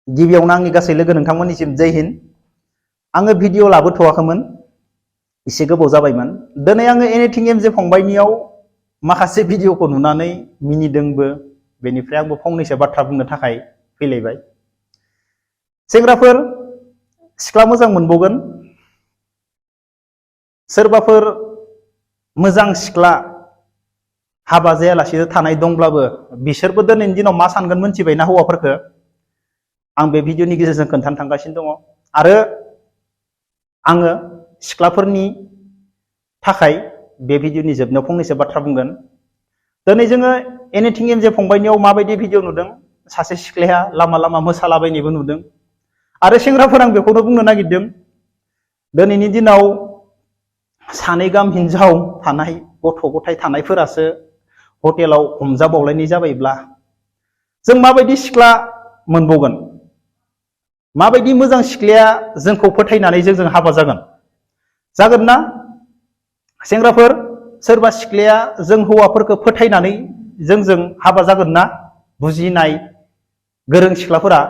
गिबियावनो आंनि गासै लोगो नोंथांमोननिसिम जय हिन्द। आङो भिडिअ लाबोथ'वाखैमोन, एसे गोबाव जाबायमोन। दिनै आङो एनिथिं एमजे फंबायनियाव माखासे भिडिअखौ नुनानै मिनिदोंबो, बेनिफ्राय आंबो फंनैसो बाथ्रा बुंनो थाखाय फैलायबाय। सेंग्राफोर, सिख्ला मोजां मोनबावगोन, सोरबाफोर मोजां सिख्ला हाबा जायालासेनो थानाय दंब्लाबो बिसोरबो दिनैनि दिनाव मा सानगोन मोनथिबायना हौवाफोरखौ? आं बे भिडिअनि गेजेरजों खोन्थानो थांगासिनो दङ। आरो आङो सिख्लाफोरनि थाखाय बे भिडिअनि जोबनायाव फंनैसो बाथ्रा बुंगोन। दिनै जोङो एनिथिं एमजे फंबायनियाव माबायदि भिडिअ नुदों, सासे सिख्लाया लामा लामा मोसालाबायनायबो नुदों। आरो सेंग्राफोर, आं बेखौनो बुंनो नागिरदों, दिनैनि दिनाव सानै गाहाम हिनजाव थानाय, गथ' गथाय थानायफोरासो हटेलाव हमजाबावलायनाय जाबायब्ला जों माबायदि सिख्ला मोनबावगोन? माबायदि मोजां सिख्लाया जोंखौ फोथायनानै जोंजों हाबा जागोन? जागोन ना? सेंग्राफोर, सोरबा सिख्लाया जों हौवाफोरखौ फोथायनानै जोंजों हाबा जागोन ना? बुजिनाय गोरों सिख्लाफोरा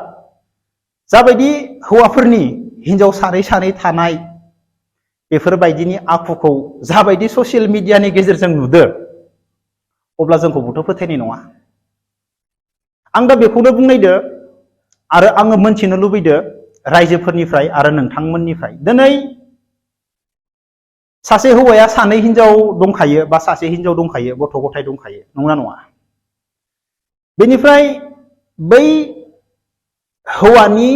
जाबायदि हौवाफोरनि हिनजाव सानै सानै थानाय बेफोरबायदिनि आखुखौ जाबायदि ससियेल मिडियानि गेजेरजों नुदो, अब्ला जोंखौबोथ' फोथायनाय नङा। आं दा बेखौनो बुंनायदो आरो आङो मोनथिनो लुबैदो रायजोफोरनिफ्राय आरो नोंथांमोननिफ्राय। दिनै सासे हौवाया सानै हिनजाव दंखायो बा सासे हिनजाव दंखायो, गथ' गथाय दंखायो, नंगौना नङा? बेनिफ्राय बै हौवानि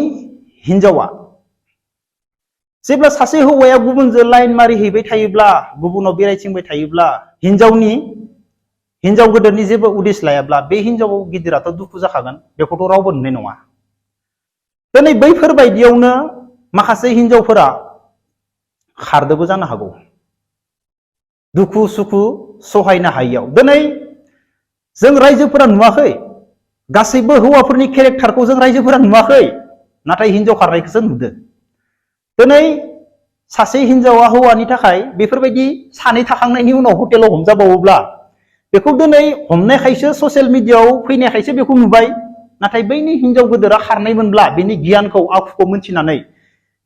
हिनजावा जेब्ला सासे हौवाया गुबुनजों लाइन मारिहैबाय थायोब्ला, गुबुनाव बेरायथिंबाय थायोब्ला, हिनजाव गोदोरनि जेबो उदिस लायाब्ला, बे हिनजाव गिदिराथ' दुखु जाखागोन, बेखौथ' रावबो नुनाय नङा। दिनै बैफोरबायदियावनो माखासे हिनजावफोरा खारदोबो जानो हागौ, दुखु सुखु सहायनो हायियाव। दिनै जों रायजोफोरा नुवाखै, गासैबो हौवाफोरनि केरेक्टारखौ जों रायजोफोरा नुवाखै, नाथाय हिनजाव खारनायखौसो नुदों। दिनै सासे हिनजावा हौवानि थाखाय बेफोरबायदि सानै थाखांनायनि उनाव हटेलाव हमजाबावोब्ला, बेखौ दिनै हमनायखायसो ससियेल मिडियाआव फैनायखायसो बेखौ नुबाय, नाथाय बैनि हिनजाव गोदोरा खारनायमोनब्ला, बेनि गियानखौ आखुखौ मोनथिनानै,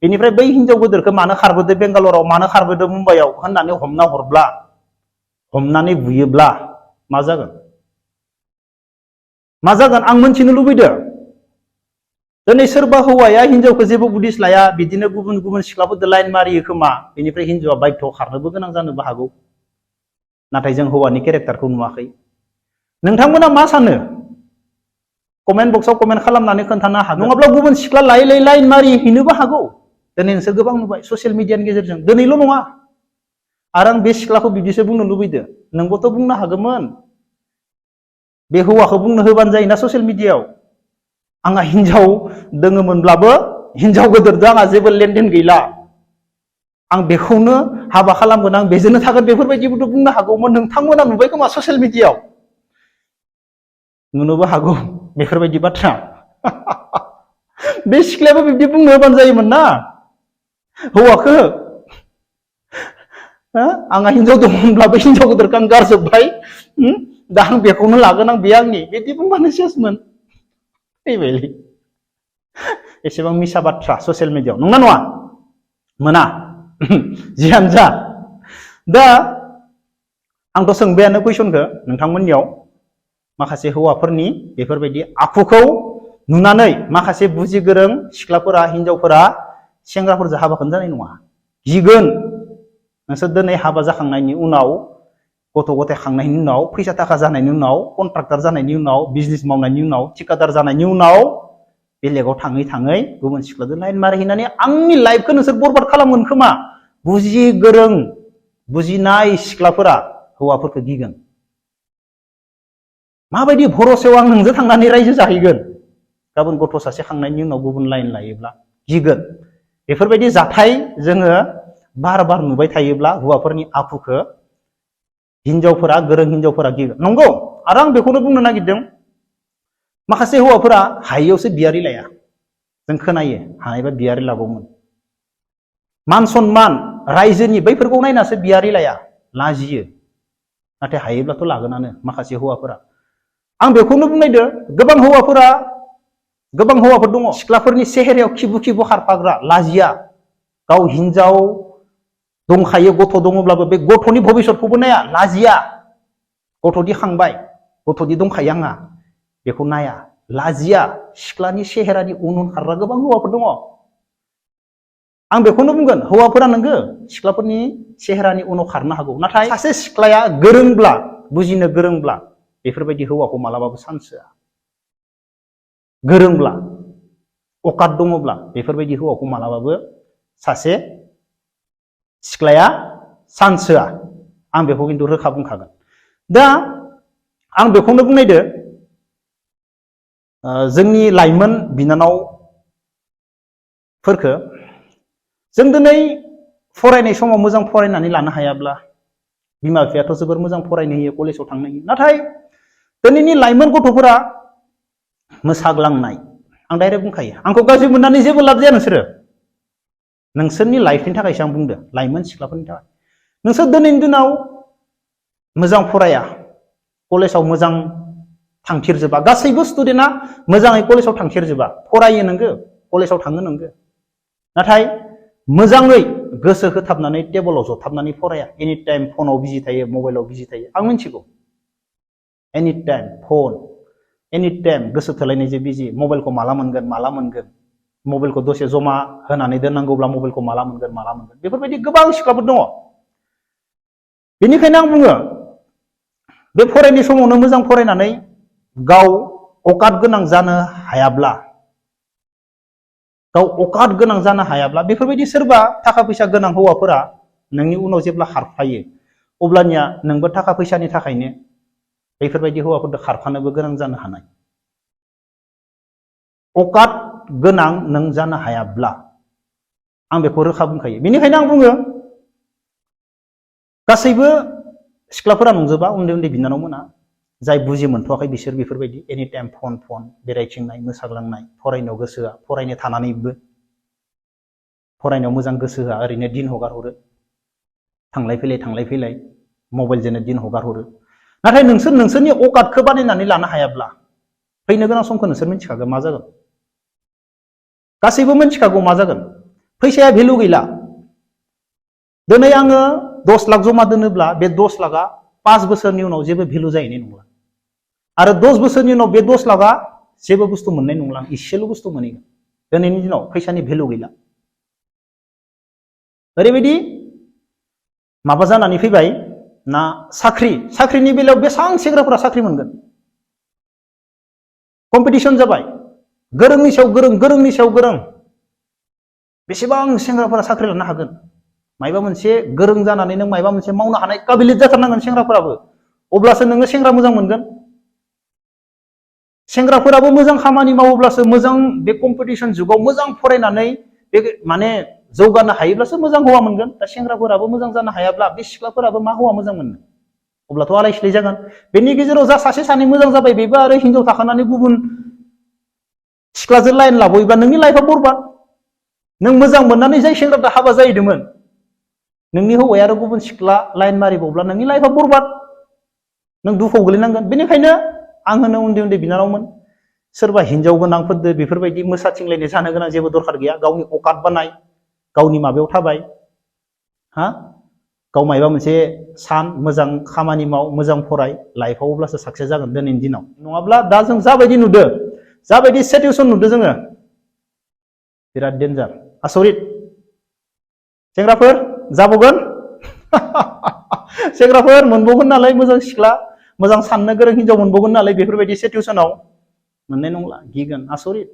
बेनिफ्राय बै हिनजाव गोदोरखौ मानो खारबोदो बेंगालराव, मानो खारबोदो मुम्बाइआव होननानै हमना हरब्ला, हमनानै बुयोब्ला मा जागोन? मा जागोन आं मोनथिनो लुबैदो। दिनै सोरबा हौवाया हिनजावखौ जेबो उदिस लाया, बिदिनो गुबुन गुबुन सिख्लाफोरजों लाइन मारियो खोमा, बेनिफ्राय हिनजावा बाध्य खारनोबो गोनां जानोबो हागौ। नाथाय जों हौवानि केरेक्टारखौ नुवाखै। नोंथांमोना मा सानो? कमेन्ट बक्सआव कमेन्ट खालामनानै खोन्थानो हागोन। नङाब्ला गुबुन सिख्ला लायै लायै लाइन मारिहैनोबो हागौ। दिनै नोंसोर गोबां नुबाय ससियेल मिडियानि गेजेरजों। दिनैल' नङा। आरो आं बे सिख्लाखौ बिदिसो बुंनो लुबैदो, नोंबोथ' बुंनो हागौमोन, बे हौवाखौ बुंनो होबानो जायोना ससियेल मिडियाआव, आंहा हिनजाव दोङोमोनब्लाबो हिनजाव गोदोरजों आंहा जेबो लेनदेन गैला, आं बेखौनो हाबा खालामगोन, आं बेजोंनो थागोन, बेफोरबायदिबोथ' बुंनो हागौमोन। नोंथांमोना नुबाय खोमा ससियेल मिडियाआव, नुनोबो हागौ बेफोरबायदि बाथ्रा। बे सिख्लायाबो बिब्दि बुंनो होबानो जायोमोन ना हौवाखौ, आंहा हिनजाव दंमोनब्लाबो हिनजाव गोदोरखौ आं गारजोब्बाय, दा आं बेखौनो लागोन, आं बे आंनि, बिदि बुंबानो सेसमोन। फैबायलै एसेबां मिसा बाथ्रा ससियेल मिडियाआव, नंना नङा? मोना। जियानो जा, दा आंथ' सोंबायानो कुइसनखौ नोंथांमोननियाव, माखासे हौवाफोरनि बेफोरबायदि आखुखौ नुनानै माखासे बुजि गोरों सिख्लाफोरा, हिनजावफोरा सेंग्राफोरजों हाबाखौनो जानाय नङा, गिगोन। नोंसोर दिनै हाबा जाखांनायनि उनाव, गथ' गथाय खांनायनि उनाव, फैसा थाखा जानायनि उनाव, कन्ट्राक्टर जानायनि उनाव, बिजनेस मावनायनि उनाव, थिकादार जानायनि उनाव, बेलेगाव थाङै थाङै गुबुन सिख्लाजों लाइन मारिहैनानै आंनि लाइफखौ नोंसोर बरबाद खालामगोन खोमा। बुजि गोरों, बुजिनाय सिख्लाफोरा हौवाफोरखौ गिगोन। माबायदि भरसायाव आं नोंजों थांनानै रायजो जाहैगोन, गाबोन गथ' सासे खांनायनि उनाव गुबुन लाइन लायोब्ला गिगोन। बेफोरबायदि जाथाय जोङो बार बार नुबाय थायोब्ला हौवाफोरनि आखुखौ हिनजावफोरा, गोरों हिनजावफोरा गिगोन। नंगौ। आरो आं बेखौनो बुंनो नागिरदों, माखासे हौवाफोरा हायैयावसो बियारि लाया। जों खोनायो हानायबा बियारि लागौमोन, मान सनमान रायजोनि बैफोरखौ नायनासो बियारि लाया, लाजियो। नाथाय हायोब्लाथ' लागोनानो माखासे हौवाफोरा। आं बेखौनो बुंनायदो, गोबां हौवाफोरा गोबां हौवाफोर दङ सिख्लाफोरनि सेहेरायाव खिबु खिबु खारफाग्रा लाजिया गाव हिनजाव दंखायो गथ' दङब्लाबो बे गथ'नि भबिष्यतखौबो नाया लाजिया गथ'दि खांबाय गथ'दि दंखायो आंहा बेखौ नाया लाजिया सिख्लानि सेहेरानि उन उन खारग्रा गोबां हौवाफोर दङ आं बेखौनो बुंगोन हौवाफोरा नोंगो सिख्लाफोरनि सेहेरानि उनाव खारनो हागौ नाथाय सासे सिख्लाया गोरोंब्ला बुजिनो गोरोंब्ला बेफोरबायदि हौवाखौ मालाबाबो चान्स होआ गोरोंब्ला अकात दङब्ला बेफोरबायदि हौवाखौ मालाबाबो सासे सिख्लाया चान्स होआ आं बेखौ खिन्थु रोखा बुंखागोन दा आं बेखौनो बुंनायदो जोंनि लाइमोन बिनानावफोरखो जों दिनै फरायनाय समाव मोजां फरायनानै लानो हायाब्ला बिमा बिफायाथ' जोबोर मोजां फरायनो होयो कलेजाव थांनो होयो नाथाय दिनैनि लाइमोन गथ'फोरा मोसाग्लांनाय आं डाइरेक्ट बुंखायो आंखौ गाज्रि मोननानै जेबो लाब जाया नोंसोरनि लाइफनि थाखायसो आं बुंदों लाइमोन सिख्लाफोरनि थाखाय नोंसोर दिनैनि दिनाव मोजां फराया कलेजाव मोजां थांथिरजोबा गासैबो स्टुडेन्टआ मोजाङै कलेजाव थांथिरजोबा फरायो नोंगो कलेजाव थाङो नोंगो नाथाय मोजाङै गोसो होथाबनानै टेबोलाव जथाबनानै फराया एनि टाइम फनाव बिजि थायो मबाइलाव बिजि थायो आं मिथिगौ एनि टाइम फन एनि टाइम गोसो थोलायनायजों बिजि मबाइलखौ माला मोनगोन मबाइलखौ दसे जमा होनानै दोननांगौब्ला मबाइलखौ माला मोनगोन बेफोरबायदि गोबां सिख्लाफोर दङ बेनिखायनो आं बुङो बे फरायनाय समावनो मोजां फरायनानै गाव अकात गोनां जानो हायाब्ला बेफोरबायदि सोरबा थाखा फैसा गोनां हौवाफोरा नोंनि उनाव जेब्ला खारफायो अब्लानिया नोंबो थाखा फैसानि थाखायनो बेफोरबायदि हौवाफोरजों खारफानोबो गोनां जानो हानाय अकात गोनां नों जानो हायाब्ला आं बेखौ रोखा बुंखायो बेनिखायनो आं बुङो गासैबो सिख्लाफोरा नंजोबा उन्दै उन्दै बिनानाव मोना जाय बुजि मोनथ'वाखै बिसोर बेफोरबायदि एनि टाइम फन बेरायथिंनाय मोसाग्लांनाय फरायनायाव गोसो होआ फरायनो थानानैबो फरायनायाव मोजां गोसो होआ ओरैनो दिन हगार हरो थांलाय फैलाय मबाइलजोंनो दिन हगार हरो नाथाय नोंसोरनि अकातखौ बानायनानै लानो हायाब्ला फैनो गोनां समखौ नोंसोर मिथिखागोन मा जागोन गासैबो मिथिखागौ मा जागोन फैसाया भेलु गैला दिनै आङो 10 लाख जमा दोनोब्ला बे 10 लाखा 5 बोसोरनि उनाव जेबो भेलु जाहैनाय नंला आरो 10 बोसोरनि उनाव बे 10 लाखा जेबो बुस्थु मोननाय नंला इसेल' बुस्थु मोनहैगोन दिनैनि दिनाव फैसानि भेलु गैला ओरैबायदि माबा जानानै फैबाय ना साख्रिनि बेलायाव बेसेबां सेंग्राफोरा साख्रि मोनगोन कम्पिटिशन जाबाय गोरोंनि सायाव गोरों बेसेबां सेंग्राफोरा साख्रि लानो हागोन मायबा मोनसे गोरों जानानै नों मायबा मोनसे मावनो हानाय काबिलियत जाथारनांगोन सेंग्राफोराबो अब्लासो नोङो सेंग्रा मोजां मोनगोन सेंग्राफोराबो मोजां खामानि मावोब्लासो मोजां बे कम्पिटिशन जुगाव मोजां फरायनानै बे माने जौगानो हायोब्लासो मोजां हौवा मोनगोन दा सेंग्राफोराबो मोजां जानो हायाब्ला बे सिख्लाफोराबो मा हौवा मोजां मोननो अब्लाथ' आलाय सिलाय जागोन बेनि गेजेराव जा सासे सानै मोजां जाबाय बेबो आरो हिनजाव थाखानानै गुबुन सिख्लाजों लाइन लाबोयोबा नोंनि लाइफआ बरबाद नों मोजां मोननानै जाय सेंग्राजों हाबा जाहैदोंमोन नोंनि हौवाया आरो गुबुन सिख्ला लाइन मारिबावब्ला नोंनि लाइफआ बरबाद नों दुखुआव गोलैनांगोन बेनिखायनो आं होनो उन्दै बिनानावमोन सोरबा हिनजाव गोनांफोरदो बेफोरबायदि मोसाथिंलायनाय जानो गोनां जेबो दरखार गैया गावनि अकात बानाय गावनि माबायाव थाबाय गाव मायबा मोनसे मोजां खामानि माव मोजां फराय लाइफआव अब्लासो साक्सेस जागोन दिनैनि दिनाव नङाब्ला दा जों जाबायदि नुदों जाबायदि सिचुएसन नुदों जोङो बिराद डेन्जार आसरित सेंग्राफोर जाबावगोन सेंग्राफोर मोनबावगोन नालाय मोजां सिख्ला मोजां साननो गोरों हिनजाव मोनबावगोन नालाय बेफोरबायदि सिचुएसनाव मोननाय नंला गिगोन आसरित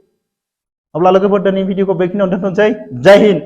अब्ला लोगोफोर दिनै भिडिअखौ बेखिनियावनो दोनथ'नोसै जय हिन्द।